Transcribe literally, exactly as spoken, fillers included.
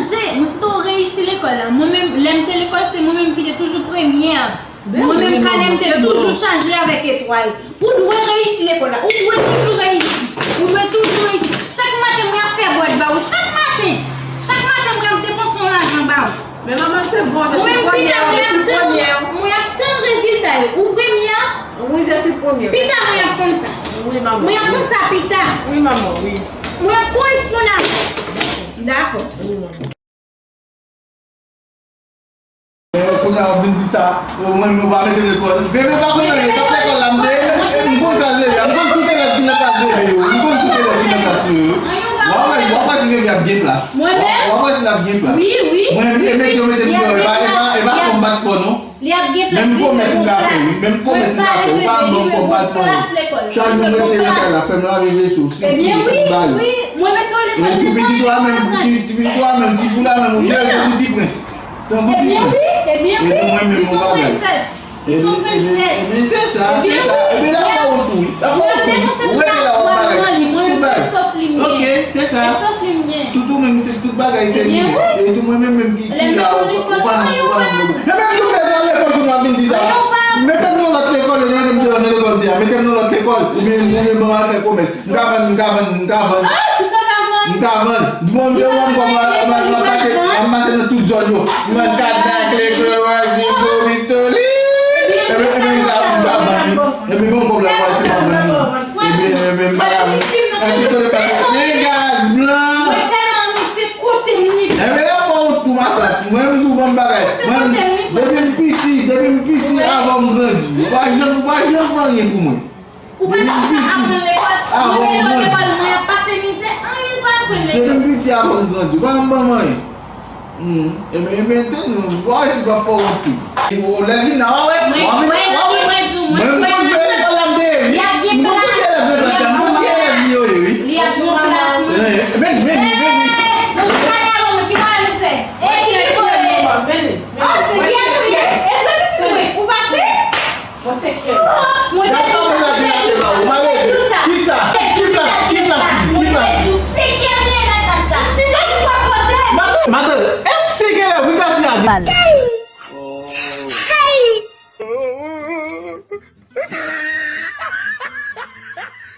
Mwen site w reyisi lekòl la. Mwen menm, lè m te lekòl, se mwen menm ki te toujou premye a. Mwen menm, kanè m te toujou chaje avèk etwal. Ou dwe reyisi lekòl la. Ou dwe toujou reyisi. Ou dwe toujou reyisi. Chak maten, mwen ap fè bwat ba ou. Chak maten. Chak maten, mwen ap depanse yon lajan ba ou. Men manman, se bon, mwen menm, pita, mwen ap tann, mwen ap tann rezilta yo. Ou premye a? Wi, je suis premier. Pita, mwen ap konn sa. Wi, manman. Mwen ap konn sa pita. Wi, manman, wi. Mwen ap koresponn avè w. Dakò. Wi, manman. Kounye a w ap vin di sa, o, mwen menm yo pa mete m lekòl. Bebe pa konn anyen, t ap lekòl la, m te, m konn klas bebe a, m konn tout elèv ki nan klas bebe yo, m konn tout elèv ki nan klas yo. W ap wè, w ap wè si bebe ap gen plas. W ap, w ap wè si l ap gen plas. Mwen, e mete yo mete m deyò, e pa, e pa, e pa fò m bat fò non. Menm pwomès m ka fè, wi, menm pwomès m ka fè, ou pa ban m fò m bat fò non. Chak jou m rete nan kay la, fè m lave veso, si tout bagay. E tou pitit ou a menm, ti, ti pitit ou a menm, ti fou la menm, ou jere pou ti prens. Tankou ti prens. E tou mwen menm yon bagay. Ebyen, ebyen, se sa, se sa. Ebyen, l ap fè wont ou, wi. L ap fè wont ou, wi. Ou rete la, w ap bagay. Tout bagay. Ok, se sa. Tout ou menm, se tout bagay se li menm. E tou mwen menm, menm ki, ki la, ou, ou pa nan, ou pa nan. Men menm tou bezwen lekòl pou nou ap vin di sa. Mete m nan lòt lekòl, yo mete m deyò nan lekòl m te a. Mete m nan lòt lekòl, oubyen, oubyen ban m al fè komès. M ka vann, m ka vann, m ka vann. Ah, kisa w ka vann? M ka vann. Bon, m te vann kòb la, m al, m al pase, m al pase nan tout zòn yo. M vann kadak, leklewaz, nivo, pistoli. Ebyen, ebyen, m ka, m ka vann, wi. Ebyen, bon, kòb la, m al se pa vann, wi. Ebyen, ebyen, m pa ka vann. Ebyen, kote pa men gaz blan. Mwen tèlman renmen se kote m li. Ebyen, la fò ou tou matant. Mwen, m tou ban m bagay. Mwen, depi m piti, depi m piti, avan m grandi. Ou pa janm, ou pa janm fè anyen pou mwen. Ou pa t ap aprann lekòl. Mwen menm lekòl, mwen ap pase mizè, anyen m pa aprann lekòl. Depi m piti avan m grandi, ou pa janm ban m anyen. Hmm. Ebyen, ebyen, tann nou, w a wè si l p ap fè w wont tou. Lè l vin la, w a wè, w a vin, w a wè. Mwen, m konn fè lekòl la, m te ye, wi. M konn tout elèv nan klas la, m konn ki elèv li yo ye, wi. Li ap nan klas mwen. Men, men, men, men. Mwen pale avè w, men ki bagay nou fè? E ki lekòl e? Ah, se byen nou ye. E vre pitit mwen, ou pase? Mwen senkyèm. Mwen te di w sa. Kisa? Ki plas? Ki plas? Ki plas? Mwen te di w senkyèm mwen nan klas la. Mwen di w pa pote. Matant, matant, e senk elèv wi klas la.